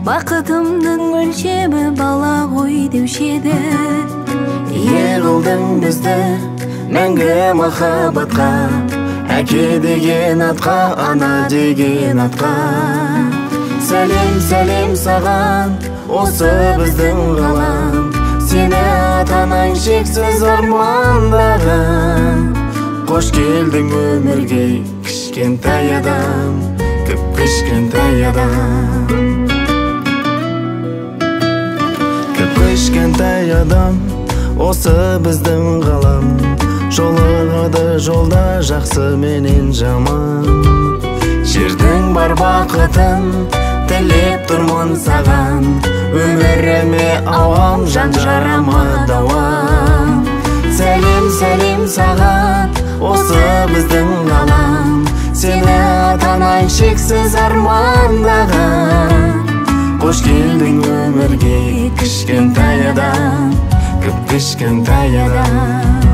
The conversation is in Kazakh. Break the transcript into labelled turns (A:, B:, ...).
A: Бақытымның өлшемі бала ғой деуші еді.
B: Ие қылдың бізді мәңгі махаббатқа, әке деген атқа, ана деген атқа. Сәлем, сәлем саған, осы біздің ғалам, сені ата-анаң шексіз армандаған. Қош келдің өмірге, кішкентай адам, кіп-кішкентай адам. Кіп-кішкентай адам, осы біздің ғалам, жолығады жолда жақсы менен жаман. Жердің бар бақытын тілеп тұрмын саған, өміріме ауам, жан жарама дауам. Сәлем, сәлем саған, осы біздің ғалам, сені ата-анаң шексіз армандаған. Қош келдің өмірге, кішкентай адам, кіп-кішкентай адам.